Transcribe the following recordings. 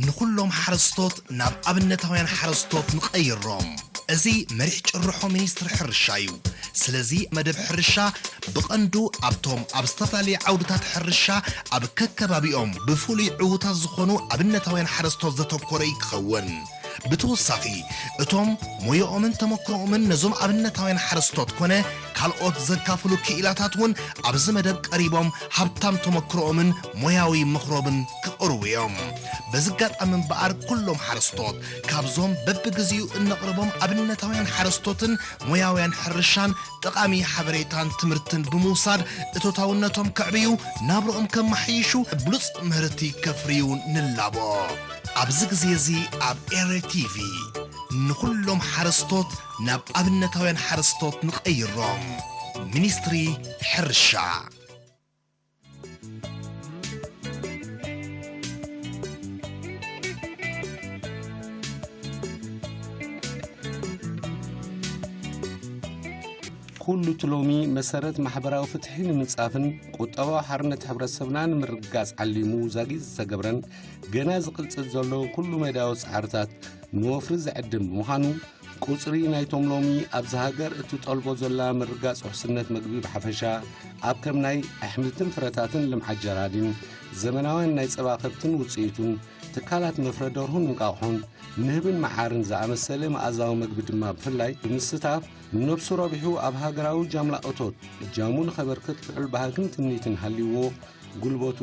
ንኹሎም ሓረስቶት ናብ ኣብነታውያን ሓረስቶት ንቐይሮም። እዚ መሪሕ ጭርሖ ሚኒስትሪ ሕርሻ እዩ። ስለዚ መደብ ሕርሻ ብቐንዱ ኣብቶም ኣብ ዝተፈላለዩ ዓውድታት ሕርሻ ኣብ ከከባቢኦም ብፍሉይ ዕዉታት ዝኾኑ ኣብነታውያን ሓረስቶት ዘተኮረ እዩ ክኸውን። ብተወሳኺ እቶም ሞያኦምን ተመክሮኦምን ነዞም ኣብነታውያን ሓረስቶት ኮነ ካልኦት ዘካፍሉ ክኢላታት እውን ኣብዚ መደብ ቀሪቦም ሃብታም ተመክሮኦምን ሞያዊ ምኽሮምን ክቕርቡ እዮም። በዚ ኣጋጣሚ እምበኣር ኩሎም ሓረስቶት ካብዞም በብግዚኡ እነቕርቦም ኣብነታውያን ሓረስቶትን ሞያውያን ሕርሻን ጠቓሚ ሓበሬታን ትምህርትን ብምውሳድ እቶታውነቶም ከዕብዩ ናብርኦም ከመሓይሹ ብሉጽ ምህርቲ ከፍርዩ ንላቦ። ኣብዚ ግዜ እዚ ኣብ ኤረ ቲቪ ንኹሎም ሓረስቶት ናብ ኣብነታውያን ሓረስቶት ንቐይሮም። ሚኒስትሪ ሕርሻ። ኩሉ እቲ ሎሚ መሰረት ማሕበራዊ ፍትሒ ንምንጻፍን ቁጠባዊ ሓርነት ሕብረተሰብና ንምርግጋጽ ዓሊሙ ዛጊት ዝተገብረን ገና ዝቕጽል ዘሎ ኩሉ መዳያዊ ጻዕርታት ንወፍሪ ዝዕድም ብምዃኑ፣ ቁጽሪ ናይቶም ሎሚ ኣብዚ ሃገር እትጠልቦ ዘላ ምርጋጽ ውሕስነት መግቢ ብሓፈሻ፣ ኣብ ከም ናይ ኣሕምልትን ፍረታትን ልምዓት ጀራዲን፣ ዘመናውያን ናይ ጸባ ከብትን ውጽኢቱን፣ ትካላት መፍረ ደርሁን እንቃቑሖን፣ ንህብን መዓርን ዝኣመሰለ መኣዛዊ መግቢ ድማ ብፍላይ ብምስታፍ፣ ንነብሱ ረቢሑ ኣብ ሃገራዊ ጃምላ እቶት እጃሙ ንኸበርክት ልዑል ባህግን ትምኒትን ሃልይዎ፣ ጉልበቱ፣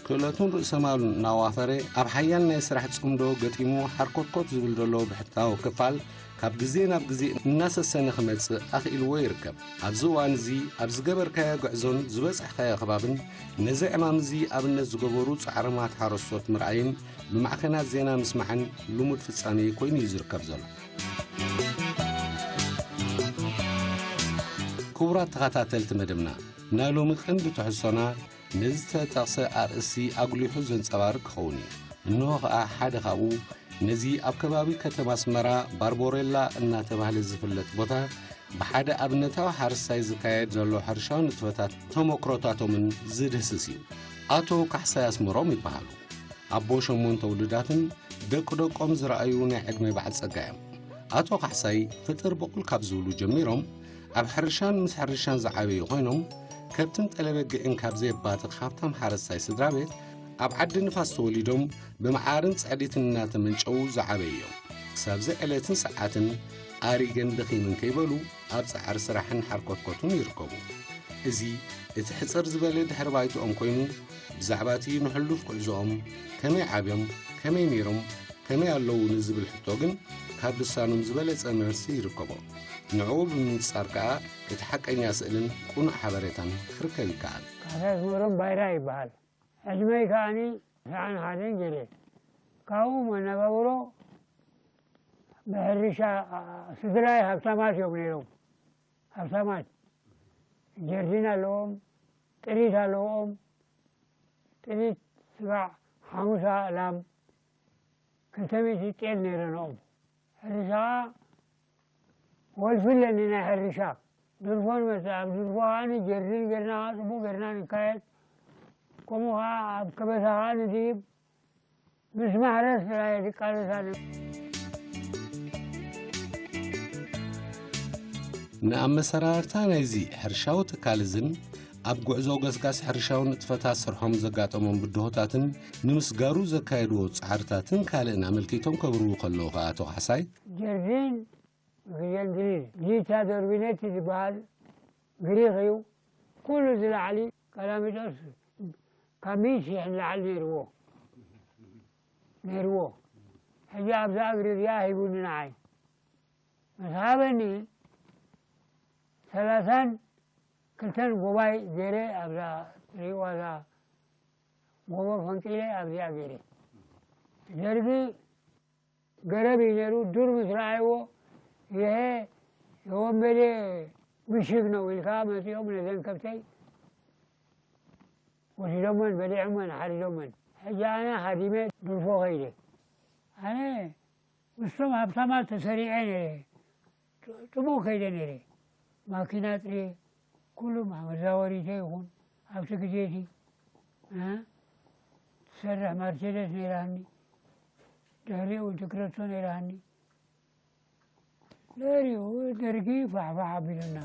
ክእለቱን ርእሰ ማሉን እናዋፈረ፣ ኣብ ሓያል ናይ ስራሕ ጽምዶ ገጢሙ ሓርኮትኮት ዝብል ዘሎ ብሕታዊ ክፋል፣ ካብ ግዜ ናብ ግዜ እናሰሰነ ክመጽእ ኣኽኢልዎ ይርከብ። ኣብዚ እዋን እዚ፣ ኣብ ዝገበርካዮ ጉዕዞን ዝበጻሕካዮ ከባብን፣ ነዚ ዕማም እዚ ኣብነት ዝገበሩ ጻዕርማት ሓረስቶት ምርኣይን ብማዕከናት ዜና ምስማዕን ልሙድ ፍጻሜ ኮይኑ እዩ ዝርከብ ዘሎ። ክቡራት ተኸታተልቲ መደብና፣ ናይ ሎሚ ቀንዲ ትሕዝቶና ነዚ ዝተጠቕሰ ኣርእስቲ ኣጉሊሑ ዘንጸባርቕ ክኸውን እዩ። እንሆ ኸኣ ሓደ ካብኡ፣ ነዚ ኣብ ከባቢ ከተማ ኣስመራ ባርቦሬላ እናተባህለ ዝፍለጥ ቦታ፣ ብሓደ ኣብነታዊ ሓረስታይ ዝካየድ ዘሎ ሕርሻዊ ንጥፈታት ተመክሮታቶምን ዝድህስስ እዩ። ኣቶ ካሕሳይ ኣስመሮም ይበሃሉ። ኣቦ ሸሞንተ ውሉዳትን ደቂ ደቆም ዝረኣዩ ናይ ዕድመ በዓል ጸጋ እዮም። ኣቶ ካሕሳይ ፍጥር ብቑል ካብ ዝብሉ ጀሚሮም ኣብ ሕርሻን ምስ ሕርሻን ዝዓበዩ ኮይኖም፣ ከብትን ጠለበጊዕን ካብ ዘየባትኽ ሃብታም ሓረስታይ ስድራ ቤት፣ ኣብ ዓዲ ንፋስ ተወሊዶም ብመዓርን ጸዕዲትን እናተመንጨዉ ዝዓበዩ እዮም። ክሳብዚ ዕለትን ሰዓትን ኣሪገን ደኺምን ከይበሉ ኣብ ጻዕሪ ስራሕን ሓርኮትኮቱን ይርከቡ። እዚ እቲ ሕጽር ዝበለ ድሕሪ ባይትኦም ኮይኑ፣ ብዛዕባ እቲ ንሕሉፍ ጉዕዞኦም፣ ከመይ ዓብዮም፣ ከመይ ነይሮም፣ ከመይ ኣለዉ ንዝብል ሕቶ ግን ካብ ልሳኖም ዝበለጸ መልሲ ይርከቦ። ንዕኡ ብምንጻር ከኣ እቲ ሓቀኛ ስእልን ቅኑዕ ሓበሬታን ክርከብ ይከኣል። ካሕሳይ ኣስመሮም ባይራ ይበሃል። ዕድመይ ከኣኒ ሰዓን ሓደን ገይረ። ካብኡ መነባብሮ ብሕርሻ፣ ስድራይ ሃብታማት እዮም ነይሮም። ሃብታማት። ጀርዲን ኣለዎም፣ ጥሪት ኣለዎም። ጥሪት ስጋዕ ሓሙሳ ላም፣ ክልተ ሚእቲ ጤል ነይረንኦም። ሕርሻ ወልፊ ኣለኒ ናይ ሕርሻ። ድርፎ ንመጽእ፣ ኣብ ድርፎ ከኣኒ ጀርዲን ጌርና፣ ጽቡቕ ጌርና ንካየድ። ከምኡ ከኣ ኣብ ከበሳ ከኣ ንድይብ። ምስ ማሕረስ ጥራይ ድቃለስ ኣነ። ንኣመሰራርታ ናይዚ ሕርሻዊ ትካል እዝን ኣብ ጉዕዞ ገስጋስ ሕርሻዊ ንጥፈታት ስርሖም ዘጋጠሞም ብድሆታትን ንምስጋሩ ዘካየድዎ ጻዕርታትን ካልእን ኣመልኪቶም ከብርሁ ከለዉ ከኣ ኣቶ ካሕሳይ፣ ጀርዲን ግዜን ድሪል ጂታ ዶርቢነቲ ዝበሃል ግሪኽ እዩ። ኩሉ ዝላዕሊ ቀላሚጦስ ካብ ሚእቲ ሺሕ ንላዕሊ ነይርዎ፣ ነይርዎ። ሕጂ ኣብዛ እግሪ እዚኣ ሂቡኒ ንዓይ። ምስ ሃበኒ ሰላሳን ክልተን ጎባይ ገይረ ኣብዛ ትሪእዋ እዛ ጎቦ ፈንቂለ ኣብዚኣ ገይረ። ደርጊ ገረብ እዩ ነይሩ። ዱር ምስ ረኣይዎ፣ ይሄ የወንበዴ ምሽግ ነው ኢልካ መጺኦም ነዘን ከብተይ ወሲዶመን፣ በሊዖመን፣ ሓሪዶመን። ሕጂ ኣነ ሃዲመ ድርፎ ከይደ። ኣነ ምስቶም ሃብታማት ተሰሪዐ ነይረ። ጥ-፣ ጥሙቕ ከይደ ነይረ። ማኪና ጥርየ፣ ኩሉ ማ-፣ መዛወሪተ ይኹን፣ ኣብቲ ግዜ እቲ፣ እ፣ ትሰርሕ መርሴደስ ነይራኒ። ድሕሪኡ ትግረቶ ነይራኒ። ድሕሪኡ ደርጊ ፋሕፋሕ ኣቢሉና።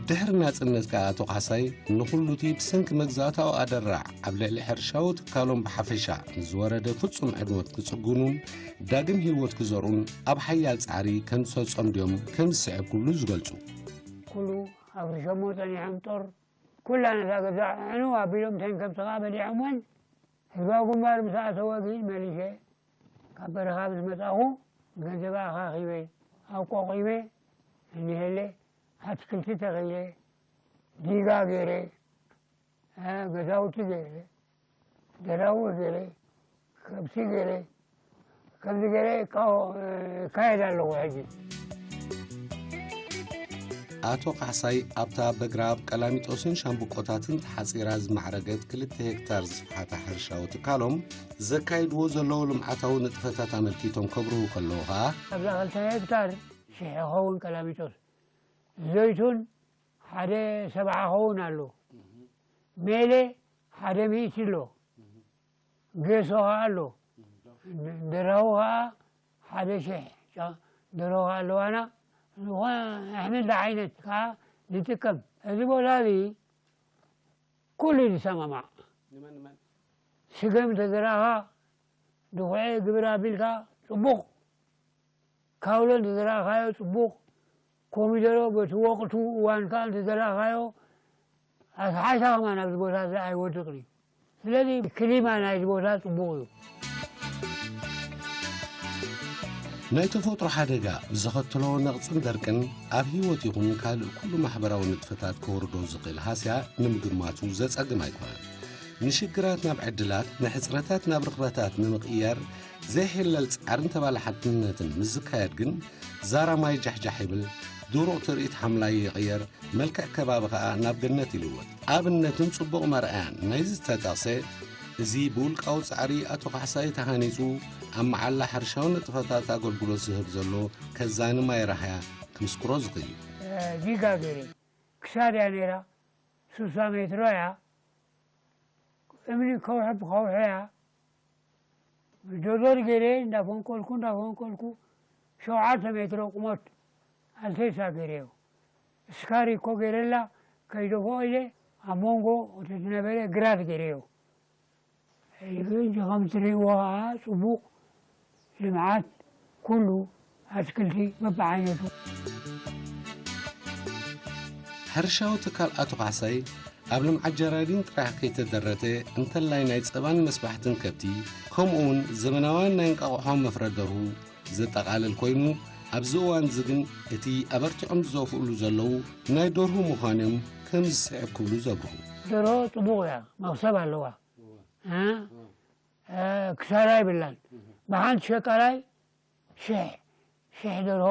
ድሕሪ ናጽነት ከኣ ኣቶ ካሕሳይ ንኹሉቲ ብሰንኪ መግዛእታዊ ኣደራዕ ኣብ ልዕሊ ሕርሻዊ ትካሎም ብሓፈሻ ንዝወረደ ፍጹም ዕንወት ክጽግኑን ዳግም ህይወት ክዘርኡን ኣብ ሓያል ጻዕሪ ከም ዝሰጾም ድዮም ከም ዝስዕብ ክብሉ ዝገልጹ። ኩሉ ኣብ ርሸሞ ጸኒሖም ጦር ኩላ ነታ ገዛ ዕንው ኣቢሎም ተንከብቲ ከኣ በሊዖምወን ህዝባዊ ግንባር ምስ ኣተወ ግን መሊሸ ካብ በረኻ ምስ መጻኹ ገንዘብ ኣኻኺበ ኣቋቒመ እኒሀለ ኣትክልቲ ተኺለ ዲጋ ገይረ ገዛውቲ ገይረ ደራውር ገይረ ከብቲ ገይረ ከምዚ ገይረ እካየድ ኣለኹ ሕጂ። ኣቶ ካሕሳይ ኣብታ በግራብ ቀላሚጦስን ሻምብቆታትን ተሓጺራ ዝማዕረገት ክልተ ሄክታር ዝፍሓታ ሕርሻዊ ትካሎም ዘካይድዎ ዘለዉ ልምዓታዊ ንጥፈታት ኣመልኪቶም ከብርሁ ከለዉ ኸኣ ኣብዛ ክልተ ሄክታር ሽሕ ይኸውን ቀላሚጦስ ዘይቱን ሓደ ሰብዓ ይኸውን ኣሎ ሜለ ሓደ ሚእቲ ኣሎ ጌሶ ኸዓ ኣሎ ደራሁ ኸዓ ሓደ ሽሕ ደራሁ ኸዓ ኣለዋና ዝኾነ ኣሕምልቲ ዓይነት ከዓ ንጥቀም እዚ ቦታ እዚ ኩሉ እዩ ዝሰማማዕ ስገም እንተዘራእኻ ድኹዒ ግብር ኣቢልካ ፅቡቕ ካውሎ እንተዘራእኻዮ ፅቡቕ ኮሚደሮ በቲ ወቕቱ እዋን ከዓ እንተዘራእኻዮ ኣስሓይታ ከማን ኣብዚ ቦታ እዚ ኣይወድቕን እዩ ስለዚ ክሊማ ናይዚ ቦታ ፅቡቕ እዩ ናይ ተፈጥሮ ሓደጋ ብዘኸትሎ ነቕፅን ደርቅን ኣብ ህይወት ይኹን ካልእ ኩሉ ማሕበራዊ ንጥፈታት ከወርዶ ዝኽእል ሃስያ ንምግማቱ ዘጸግም ኣይኮነን። ንሽግራት ናብ ዕድላት፣ ንሕጽረታት ናብ ርኽበታት ንምቕያር ዘይሕለል ጻዕርን ተባላሓትነትን ምስ ዝካየድ ግን ዛራ ማይ ጃሕጃሕ ይብል፣ ድሩቕ ትርኢት ሓምላይ ይቕየር፣ መልክዕ ከባቢ ከኣ ናብ ገነት ይልወጥ። ኣብነትን ጽቡቕ መርኣያን ናይዚ ዝተጠቕሰ፣ እዚ ብውልቃዊ ጻዕሪ ኣቶ ካሕሳይ ተሃኒጹ ኣብ መዓላ ሕርሻዊ ንጥፈታት ኣገልግሎት ዝህብ ዘሎ ከዛኒ ማይ ራህያ ክምስክሮ ዝኽእል እዩ። ዲጋ ገይረ ክሳድ እያ ነይራ ሱሳ ሜትሮ እያ እምኒ ከውሒ ብኸውሒ እያ ዶዘር ገይረ እንዳፈንቆልኩ እንዳፈንቆልኩ ሸውዓተ ሜትሮ ቁመት ኣልቴሳ ገይረዮ እስካሪ እኮ ገይረላ ከይደፍኦ ኢለ ኣብ መንጎ እቲ ዝነበረ ግራት ገይረዮ ሕጂ ከምትርእይዎ ከዓ ፅቡቕ ልምዓት ኩሉ ኣትክልቲ በብዓይነቱ። ሕርሻዊ ትካል ኣቶ ካሕሳይ ኣብ ልምዓት ጀራዲን ጥራሕ ከይተደረተ እንተላይ ናይ ፀባን መስባሕትን ከብቲ ከምኡውን ዘመናውያን ናይ እንቃቑሖ መፍረደርሁ ዘጠቓልል ኮይኑ ኣብዚ እዋን እዚ ግን እቲ ኣበርቲዖም ዝዘፍእሉ ዘለዉ ናይ ደርሁ ምዃን እዮም ከም ዝስዕብ ክብሉ ዘብርሁ። ደርሆ ፅቡቕ እያ መኽሰብ ኣለዋ ክሳራ ይብላን ብሓንቲ ሸቃላይ ሽሕ ሽሕ ደርሆ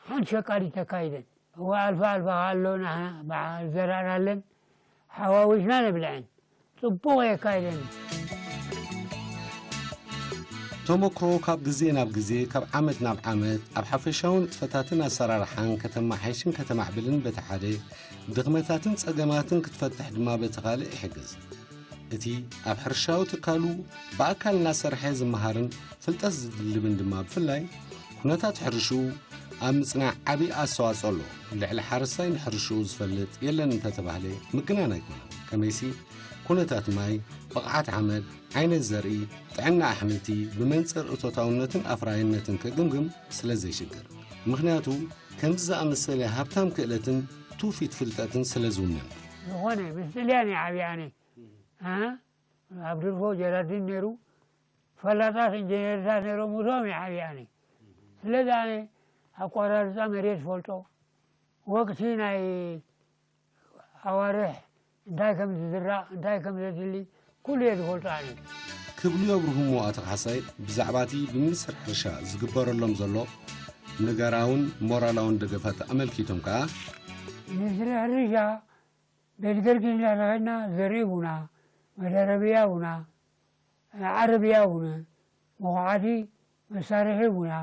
ሓንቲ ሸቃሊት ተካይደን እወ ኣልፋ ኣልፋ ኣሎ ንሕና ዘራእናለን ሓዋዊስና ነብልዐን ጽቡቕ የካይደን ተመክሮ ካብ ግዜ ናብ ግዜ ካብ ዓመት ናብ ዓመት ኣብ ሓፈሻዊ ንጥፈታትን ኣሰራርሓን ከተማሓይሽን ከተማዕብልን በቲ ሓደ ድኽመታትን ጸገማትን ክትፈትሕ ድማ በቲ ካልእ ይሕግዝ። እቲ ኣብ ሕርሻዊ ትካሉ ብኣካል እናሰርሐ ዝመሃርን ፍልጠት ዝድልብን ድማ ብፍላይ ኩነታት ሕርሽኡ ኣብ ምጽናዕ ዓቢ ኣስተዋጽኦ ኣለዎ። ልዕሊ ሓረስታይ ንሕርሽኡ ዝፈልጥ የለን እንተተባህለ ምግናን ኣይኮነን። ከመይሲ ኩነታት ማይ፣ ብቕዓት ሓመድ፣ ዓይነት ዘርኢ፣ ጥዕና ኣሕምልቲ ብመንጽር እቶታውነትን ኣፍራይነትን ክግምግም ስለ ዘይሽግር። ምኽንያቱ ከምዚ ዝኣመሰለ ሃብታም ክእለትን ትውፊት ፍልጠትን ስለ ዝውንን። ዝኾነ ምስ ጥልያን እየ ዓብየ ኣነ። ኣብ ድርፎ ጀራዲን ነይሩ፣ ፈላጣት ኢንጂነርታት ነይሮም፣ ምስኦም እየ ዓብየ ኣነ። ስለዚ ኣነ ኣቋራርፃ መሬት ይፈልጦ፣ ወቅቲ ናይ ኣዋርሕ እንታይ ከም ዝዝራእ እንታይ ከም ዘድሊ ኩሉ እየ ዝፈልጦ ኣነ። ክብሉ የብርሁ እሞ ኣቶ ካሕሳይ ብዛዕባ እቲ ብሚኒስትሪ ሕርሻ ዝግበረሎም ዘሎ ነገራውን ሞራላውን ደገፋት ኣመልኪቶም ከኣ፣ ሚኒስትሪ ሕርሻ ቤት ገርጊስ እንዳተኸድና ዘርኢ ቡና፣ መደረብያ ቡና፣ ዓረብያ ቡና፣ መኹዓቲ መሳርሒ ቡና፣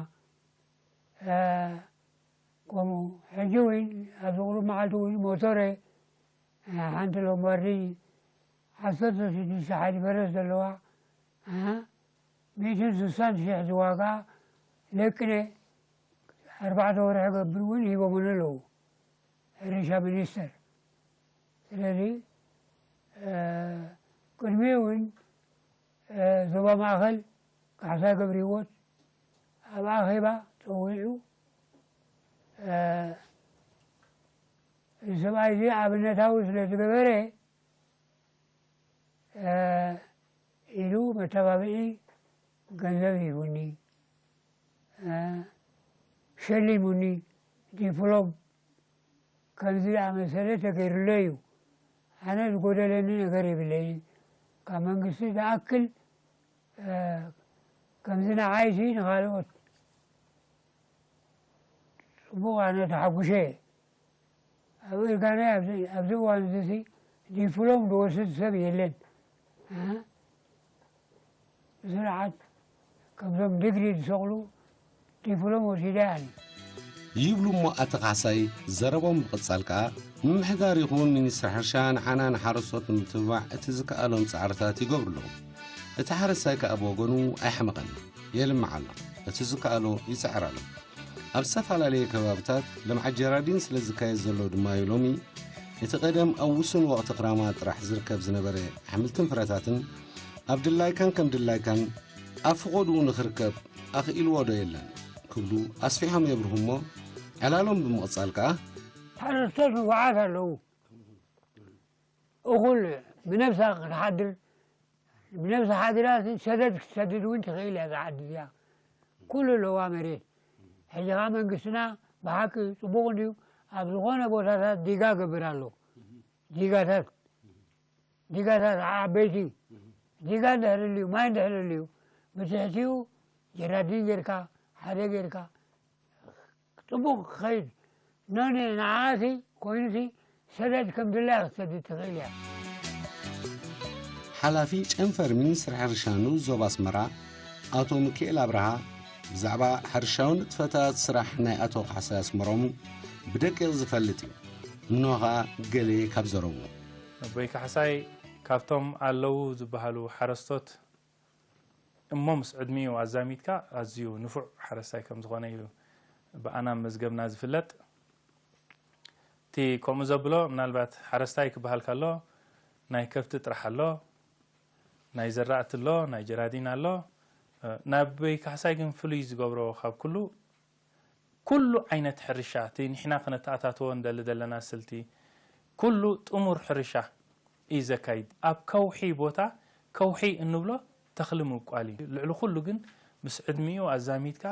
ከምኡ ሕጂ እውን ኣብዚ ቁሩብ መዓልቲ እውን ሞቶረ ሓንቲ ሎምባርዲ ዓሰርተ ሽዱሽተ ሓይሊ ፈረስ ዘለዋ ሚእትን ስሳን ሽሕ ዝዋጋ ለቅነ ኣርባዕተ ወርሒ ገብር እውን ሂቦምኒ ኣለዉ ሕርሻ ሚኒስተር። ስለዚ ቅድሚኡ እውን ዞባ ማእኸል ካሕሳ ገብረ ህይወት ኣብ ኣኼባ ፀዊዑ እዚ ሰብኣይ እዚ ኣብነታዊ ስለ ዝገበረ ኢሉ መተባብዒ ገንዘብ ሂቡኒ፣ ሸሊሙኒ፣ ዲፕሎም ከምዚ ዝኣመሰለ ተገይሩለይ እዩ። ኣነ ዝጎደለኒ ነገር የብለይን። ካብ መንግስቲ ዝኣክል ከምዚ ንዓይሲ ንኻልኦት ጽቡቕ ኣነ ተሓጉሸ እየ። ኣብ እርጋናይ ኣብዚ እዋን እዚ ዲፕሎም ዝወስድ ሰብ የለን። ብስርዓት ከምዞም ዲግሪ ዝሰቕሉ ዲፕሎም ወሲደ ኣነ። ይብሉ እሞ ኣቶ ካሕሳይ ዘረቦም ብምቕጻል ከኣ ምምሕዳር ይኹን ሚኒስትሪ ሕርሻ ንዓና ንሓረስቶት ንምትብባዕ እቲ ዝከኣሎም ጻዕርታት ይገብሩ ኣለዉ። እቲ ሓረስታይ ከኣ ብወገኑ ኣይሓመቐን፣ የልምዕ ኣሎ፣ እቲ ዝከኣሎ ይጽዕር ኣሎ። ኣብ ዝተፈላለየ ከባብታት ልምዓት ጀራዲን ስለ ዝካየድ ዘሎ ድማ እዩ ሎሚ እቲ ቀደም ኣብ ውሱን ወቕቲ ክራማት ጥራሕ ዝርከብ ዝነበረ ኣሕምልትን ፍረታትን ኣብ ድላይካን ከም ድላይካን ኣብ ፍቖድኡ ንኽርከብ ኣኽኢልዎ ዶ የለን ክብሉ ኣስፊሖም የብርሁ እሞ ዕላሎም ብምቕጻል ከኣ ሓረስቶት ንፉዓት ኣለዉ። እኹል ብነብሳ ክትሓድር ብነብሳ ሓዲራ ሰደድ ክትሰድድ እውን ትኽእል እያ እዛ ዓዲ እዚኣ። ኩሉ ኣለዋ መሬት። ሕጂ ኸዓ መንግስትና ብሓቂ ፅቡቕ እንድዩ ኣብ ዝኾነ ቦታታት ዲጋ ገብር ኣሎ። ዲጋታት ዲጋታት ዓበይቲ ዲጋ እንድሕር ልዩ ማይ እንድሕር ልዩ ብትሕቲኡ ጀራዲን ጌርካ ሓደ ጌርካ ጽቡቕ ክኸይድ ኖኒ ንዓኣሲ ኮይኑሲ ሰደድ ከም ድላያ ክትሰድድ ትኽእል እያ። ሓላፊ ጨንፈር ሚኒስትሪ ሕርሻ ንኡስ ዞባ ኣስመራ ኣቶ ሚኪኤል ኣብርሃ ብዛዕባ ሕርሻዊ ንጥፈታት ስራሕ ናይ ኣቶ ካሕሳይ ኣስመሮም ብደቂቕ ዝፈልጥ እዩ። እንሆ ኸኣ ገለ ካብ ዘረቡ። ኣቦይ ካሕሳይ ካብቶም ኣለዉ ዝበሃሉ ሓረስቶት እሞ ምስ ዕድሚኡ ኣዛሚድካ ኣዝዩ ንፉዕ ሓረስታይ ከም ዝኾነ እዩ ብኣና መዝገብና ዝፍለጥ። እቲ ከምኡ ዘብሎ ምናልባት ሓረስታይ ክበሃል ከሎ ናይ ከብቲ ጥራሕ ኣሎ፣ ናይ ዘራእቲ ኣሎ፣ ናይ ጀራዲን ኣሎ። ናበይ ካሕሳይ ግን ፍሉይ ዝገብሮ ካብ ኩሉ ኩሉ ዓይነት ሕርሻ እቲ ንሕና ክነተኣታትዎ እንደሊ ዘለና ስልቲ ኩሉ ጥሙር ሕርሻ እዩ ዘካይድ። ኣብ ከውሒ ቦታ ከውሒ እንብሎ ተኽሊ ምብቋል እዩ። ልዕሊ ኩሉ ግን ምስ ዕድሚኡ ኣዛሚድካ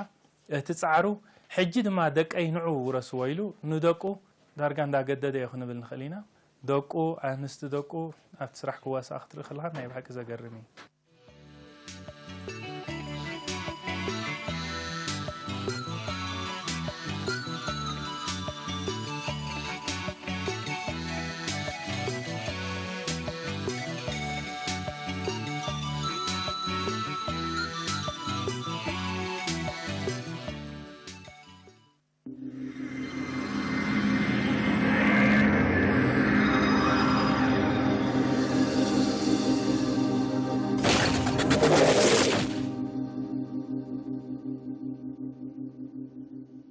እቲ ጻዕሩ ሕጂ ድማ ደቀይ ንዑ ውረስዎ ኢሉ ንደቁ ዳርጋ እንዳገደደ እዩ ክንብል ንኽእል ኢና። ደቁ ኣንስቲ ደቁ ኣብቲ ስራሕ ክዋሳኣ ክትርኢ ከለኻ ናይ ብሓቂ ዘገርም እዩ።